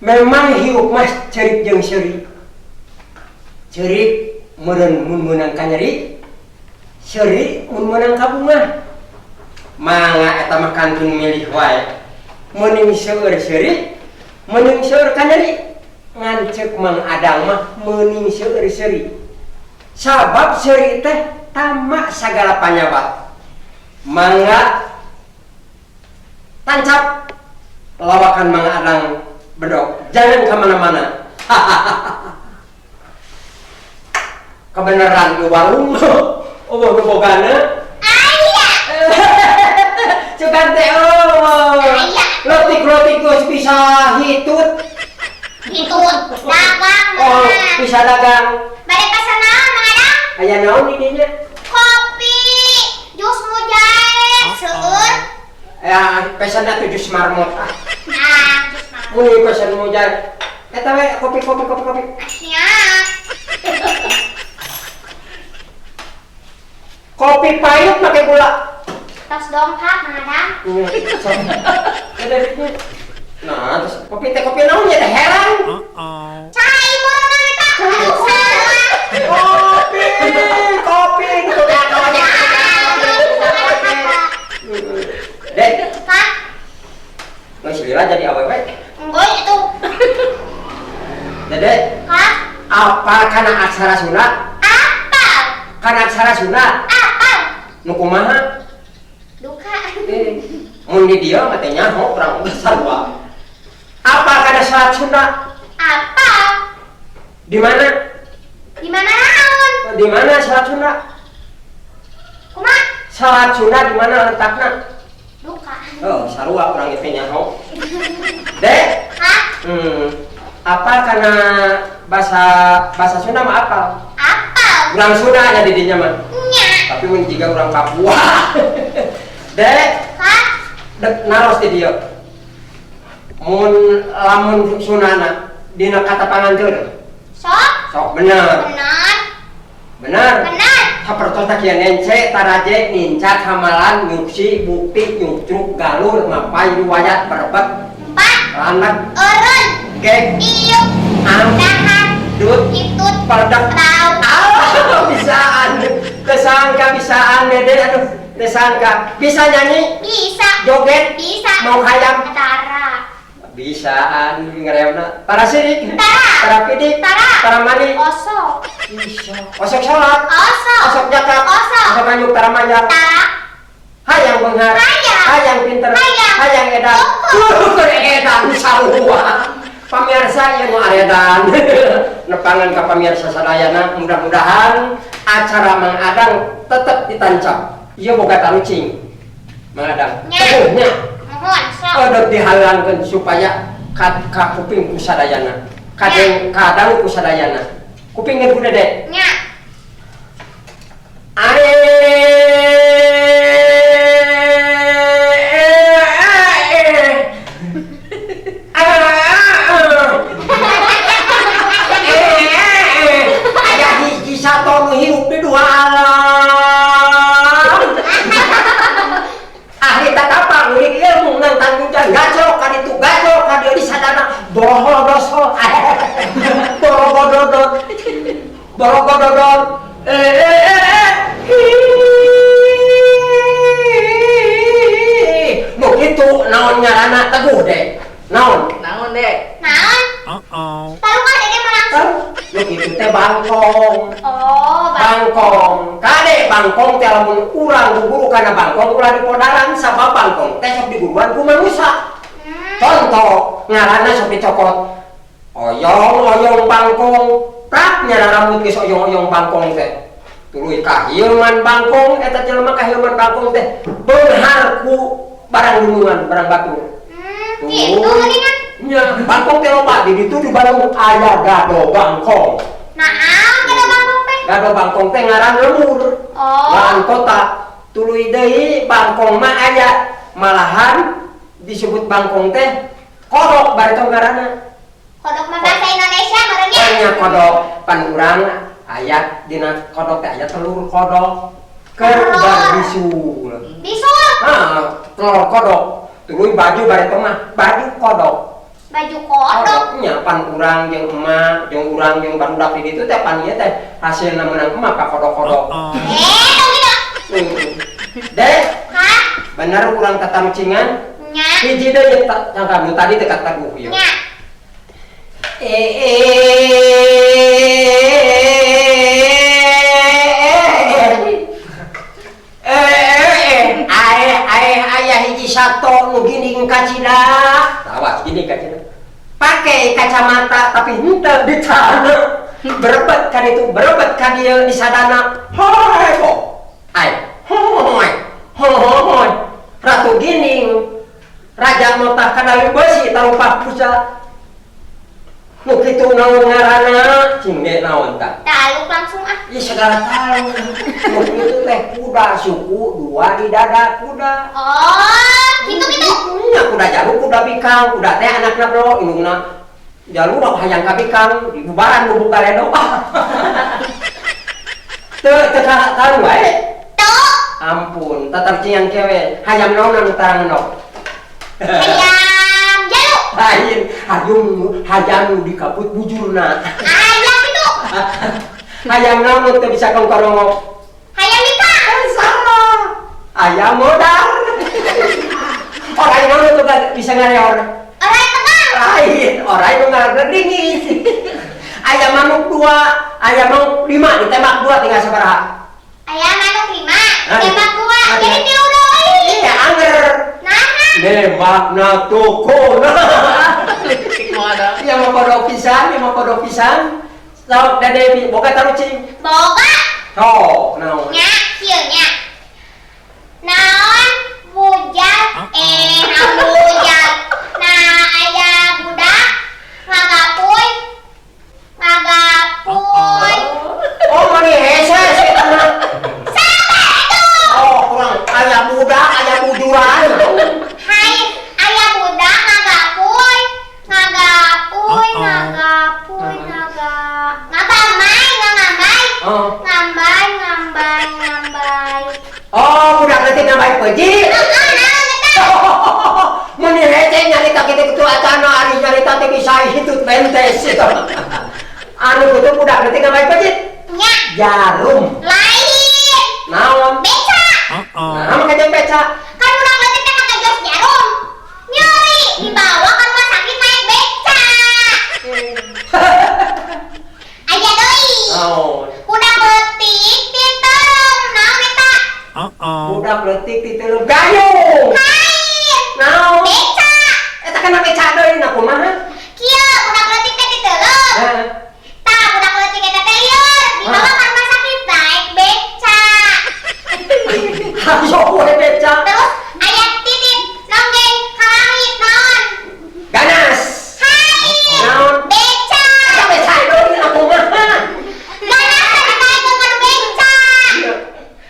Memang hirup mah ceurik jeung seuri. Ceurik meureun mun meunang ka nyeri, seuri mun meunang ka bungah. Mangga eta mah kantun milih wae. Meuning seueur seuri, meuning seueur ka nyeri. Ngan ceuk Mang Adang mah meuning seueur seuri. Sabab seuri teh tama sagala panyabat. Mangga tancap lawakan Mang Adang bedog, jangan kemana-mana. Kebenaran di warung, oh nu bogana. Aya. Cukan teh oh. Aya. Lotik-lotik geus bisa hitut. Hitut dagang. Oh, bisa dagang. Bade pesen naon Mang Adang? Aya naon di dinya? Kopi, jus mujair, seueur. Ya, pesenna tuh jus marmot ah. Ah, jus marmot. Muni pesen mujair. Eta we kopi kopi kopi kopi. Siap. Kopi pahit pakai gula. Tos dongkap Mang Adang. Nah, terus kopi teh kopi naon ya teh heran. Cai murna eta. Salah. Kopi, kopi nu Dek, Hah? geus lila jadi awewe. Enggoy itu. Dede, Hah? apa kana aksara Sunda? Apa? Kana aksara Sunda? Apa? Nu kumaha? Duka. Mun di dieu mah teh nyaho urang geus sarua. Apa kana salat Sunda? Apa? Di mana? Di mana naon? Di mana salat Sunda? Kumaha? Salat Sunda di mana letakna? Duka. Oh, sarua urang teh nyaho. Dek, Hah? Apa kana bahasa bahasa Sunda mah apal? Apa? Urang Sunda nya di dinya mah. Nya. Tapi mun jiga urang Papua. Dek, Hah? dek naros di dieu. Mun lamun Sundana dina kata panganteur. Sok? Sok bener. Benar. Bener. Benar. Sapertos kieu nence, taraje, nincak, hamalan, nyuksi, bukti, nyucruk, galur, mapai, riwayat, berebet, Empat. landak, Eureun. gek, Iup. am, Dahar. dut, Hitut. perdek. Rau. Ah, bisaan. Tesangka bisaan dede aduh, tesangka. Bisa nyanyi, Bisa. joget, Bisa. mau hayam. Tara. Bisaan ngereuna. Para sirik, Tara. para pidik, Tara. para mani. Osok. Bisa. Osok sholat, Osok. osok zakat, Osok. osok anyuk tara mayar. Tara. Hayang beunghar, Hayang. hayang pinter, Hayang. hayang edan. Ukur. Edan sarua. Pamirsa ieu nu aredan. Nepangan ka pamirsa sadayana, mudah-mudahan acara Mang Adang tetep ditancap. Ieu boga tarucing. Mang Adang. Nya. Teguh nya. Mohon sok. Odot dihalangkeun supaya ka kuping ku sadayana. Kadeng kadang ku sadayana. Kupingkeun ku Dede. Nya. Aya hiji sato nu hirup di dua alam. Ahli tatapa ngulik ilmu nangtang hujan gacok ka ditu gacok ka dieu disadana borohol dosol borogododot borogododot nu kitu naon ngaranna teguh deh naon Naon dek? Naon? Taruh kan Dede mah langsung. nu kitu teh bangkong. Oh, bang. Bangkong kade bangkong teh lamun urang guguru kana bangkong ulah dipodaran sabab bangkong teh sok diguruan ku manusa. Contoh ngaranna sok dicokot oyong oyong bangkong prak nyana rambut geus oyong oyong bangkong teh tuluy kahilman bangkong eta jelema kahilman bangkong teh beunghar ku barang gunungan barang batur. Gitu geuningan. Nya bangkong teh loba di ditu di Bandung aya gado bangkong. Naon gado bangkong teh? Gado bangkong teh ngaran lembur. Oh. Ngaran kota. Tuluy deui bangkong mah aya malahan disebut bangkong teh kodok bareto ngaranna. Kodok mah bahasa Indonesia meureun nya. Oh nya kodok pan urang aya dina kodok teh aya telur kodok keur Telur. bisul. Bisul. Ah, telur kodok. Tuluy baju bareto mah baju kodok. Baju kodok. Nya pan urang jeung emak, jeung urang jeung barudak di ditu teh pan ieu teh hasilna meunang emak ka kodok-kodok. Tong gitu. Dek. Hah? Bener urang tatarucingan? Nya. Hiji deui cangkam nu tadi teh kataguh ieu. Nya. Aya hiji sato nu ginding kacida. Tawas ginding kacida. Pakai kacamata tapi henteu dicana. Berebet ka ditu, berebet ka dieu disadana. Hoi ho. Ai. Hoi. Hoi. Ratu ginding. Raja motah kana beusi tarupah puja. Nu kitu naon ngaranna? Cing ge naon tah? Taluk langsung ah. Ih segala taluk. Nu kitu teh kuda suku dua di dada kuda. Oh, gitu-gitu. Nya kuda jalu kuda bikang, kuda teh anakna bro, indungna jalu hayang ka bikang, dibubaran bubuk galedo. Teu teu tahu wae. Teu. Ampun, tatarcingan kewe, hayam naon anu tarang endog. Hayam jalu. Lain, hayam nu dikaput bujurna. Hayam itu. Hayam naon nu teu bisa kongkorongok. Hayam bikang. Salah. Ayam modar. Orang naon nu teu bisa ngareor. Orang tegang. Lain, orang nu ngaredingis. Ayam manuk 2, ayam manuk 5 ditembak 2 tinggal sabaraha? Ayam manuk 5, ditembak 2, jadi 3 deui. Iya, anger. Nah. Nembakna tokona. Iya mau kodok pisan, ya mau kodok pisan. Sok dade boga tarucing. Boga. Sok naon? Nya, kieu nya. Naon bujang bujang. Nah, aya budak ngagapuy. Ngagapuy. Oh, mani hese eta mah. Sabar atuh. Oh, kurang aya budak, aya bujuran. Hai, aya budak ngagapuy, ngagapuy, ngagapuy, ngabamai, ngambay. Ngambay, ngambay, ngambay. Oh, budak leutik ngambay peuji. Heeh, naon eta? Mun hese nyarita kitu-kitu acana ari nyarita teh bisa hitut bentes eta. Anu kitu budak leutik ngambay peuji. Nya. Jarum. Lain. Naon? Beca. Nah, make jeung beca. Kan budak leutik teh make jos jarum. Nyeri dibawa ke rumah sakit naik beca. Aya deui. Naon? Budak leutik titeung naon eta? Budak leutik titeung gayung. Lain. Naon? Beca. Eta kana beca deui na kumaha? Kieu budak leutik teh titeung. Heeh. Tah budak leutik eta teh lieur dibawa ke rumah sakit naik beca. Hayo we beca. Terus aya titip nonggeng ka langit naon? Ganas. Hai. Naon? Beca. Eta beca deui na kumaha? Ganas teh dinaikeun kana beca.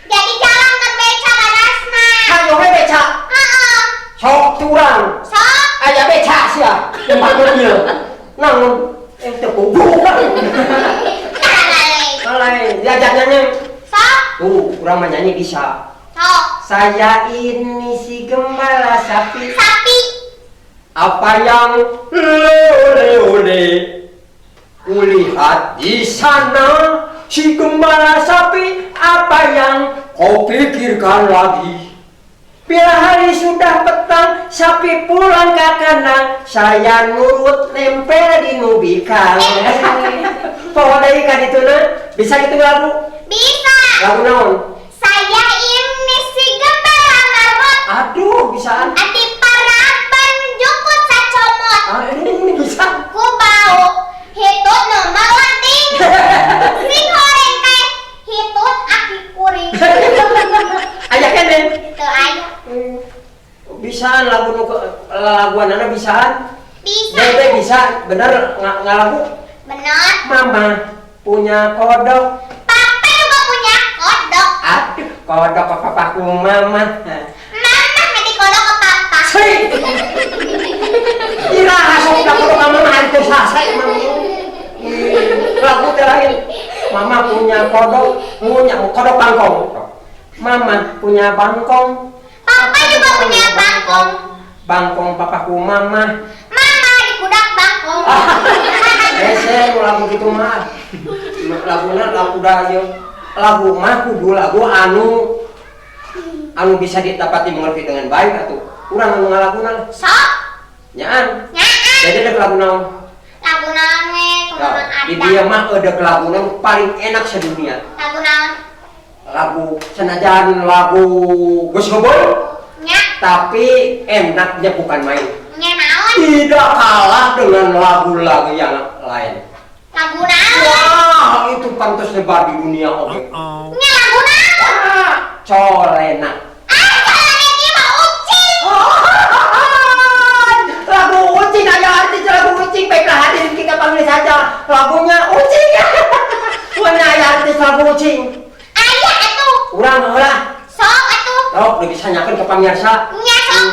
Jadi jalan kan beca ganasna. Hayo we beca. Heeh. Sok curang. Sok. Aya beca sia. Tempat ieu. Naon? Teu kudu. Lain. Lain, diajak nyanyi. Sok. Tuh, urang mah nyanyi bisa. Sok. Saya ini si gembala sapi. Sapi. Apa yang ole ole kulihat di sana si gembala sapi, apa yang kau pikirkan lagi? Bila hari sudah petang, sapi pulang ke kandang, saya nurut nempel di nubikang. Poho deui ka dituna, bisa gitu lagu? Bisa. Lagu naon? Saya ini si gembala marmot. Aduh, bisaan. Adi paraban jukut sacomot. Aduh, bisa. Ku bau hitut nu melenting. Sing horeng teh hitut aki kuring. Aya keneh. Teu aya. Bisaan lagu nu laguanana bisaan? Bisa. Dede bisa, bener ngalagu? Bener. Mama punya kodok. Papa juga punya kodok. Aduh, kodok ke papaku mama. Mama nanti kodok ke papa. Sri. Iraha sok da kodok ka mama hantu sasai mama. Lagu teh lain. Mama punya kodok, punya kodok bangkong. Mama punya bangkong. Papa juga punya bangkong. Bangkong papaku mama. Mama di kuda Hese nu lagu kitu mah. Laguna lagu da ieu. Lagu mah kudu lagu anu anu bisa didapat dimengerti dengan baik atuh. Urang anu ngalaguna lah. Sok. Nyaan. Nyaan. Jadi dek lagu naon? Lagu naon we kumaha Nah, di ada. dia mah edek lagu nu paling enak sedunia. Lagu naon? Lagu senajan lagu geus heubeul, Nya, tapi enaknya bukan main. Nya naon? Tidak kalah dengan lagu-lagu yang lain. Lagu naon? Wah, itu pantas nyebar di dunia oke. Nya lagu naon? Ah, colena. Ah, colena ieu mah ucing. Lagu ucing aya artis lagu ucing, baiklah hadirin, kita panggil saja lagunya ucing. Mana aya artis lagu ucing? Aya atuh. Urang heula. Sok atuh. Sok, udah bisa nyakeun ke pamirsa. Nya sok.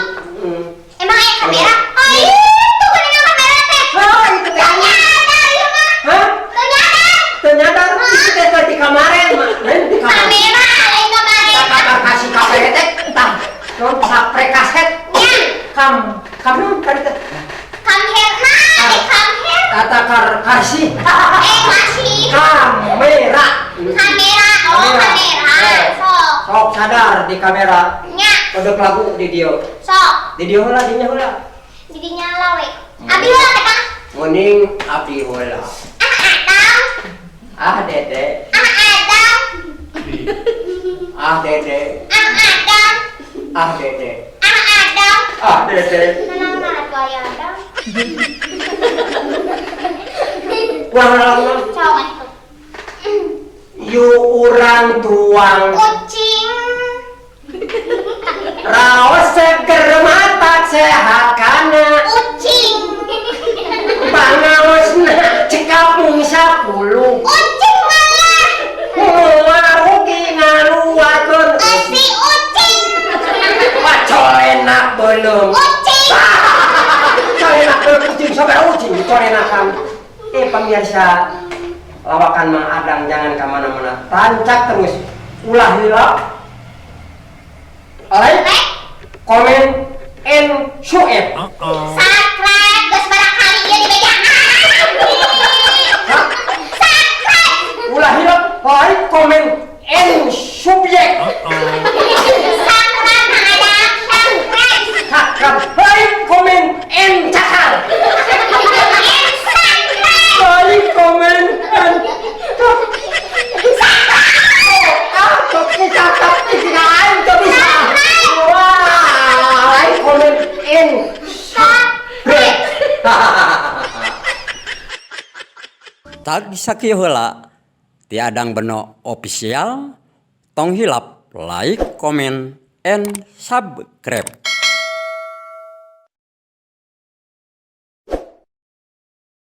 Emang aya kamera? Oh, itu bener kamera teh. Oh, itu teh. Teu nyadar ieu mah. Hah? Teu nyadar. Ternyata itu teh di kemarin mah. Lain di kamar. Kamera lain kamera. Kamar kasih kamera teh tah. Non sapre kaset. Nya. Kam kam non kali teh. Kamera, eh kamera. Kata kar kasih. Eh kasih. Kamera. Kamera, oh kamera. Sok. Sok sadar di kamera. Nya, Kodok lagu di dia. sok. Di dia heula, dinya heula. Jadi nyala we. Abi heula teh Kang. Mending abdi heula. Ah Adam. Ah Dede. Ah Adam. Ah Dede. Ah Adam. Ah Dede. Ah Adam. Ah Dede. Mana mana tuh aya Adam. Wah, lagu Sok atuh. Yu urang tuang Kucing. Raos seger mata sehat kana Kucing. Pangaosna cekap mung 10. Ucing malah. Moal rugi ngaluarkeun. Si ucing. Wah, colenak belum. Ucing. Colenak belum ucing sabaraha ucing colenakan. Eh pemirsa, lawakan Mang Adang jangan kemana-mana, tancap terus, ulah hilap, like, Like, komen, and share. Subscribe geus barakali ieu dibejaan. Hah? Subscribe. Ulah hilap, like, komen, and subjek. Subscribe Mang Adang, subscribe. Cakap, like, komen, and cakar. And subscribe. Like, komen, and ah, kok bisa, kok bisa, aing teu bisa. Wah, like, komen, and Subscribe. Tag sakieu heula ti Adang Beno Official, tong hilap like, komen, and subscribe.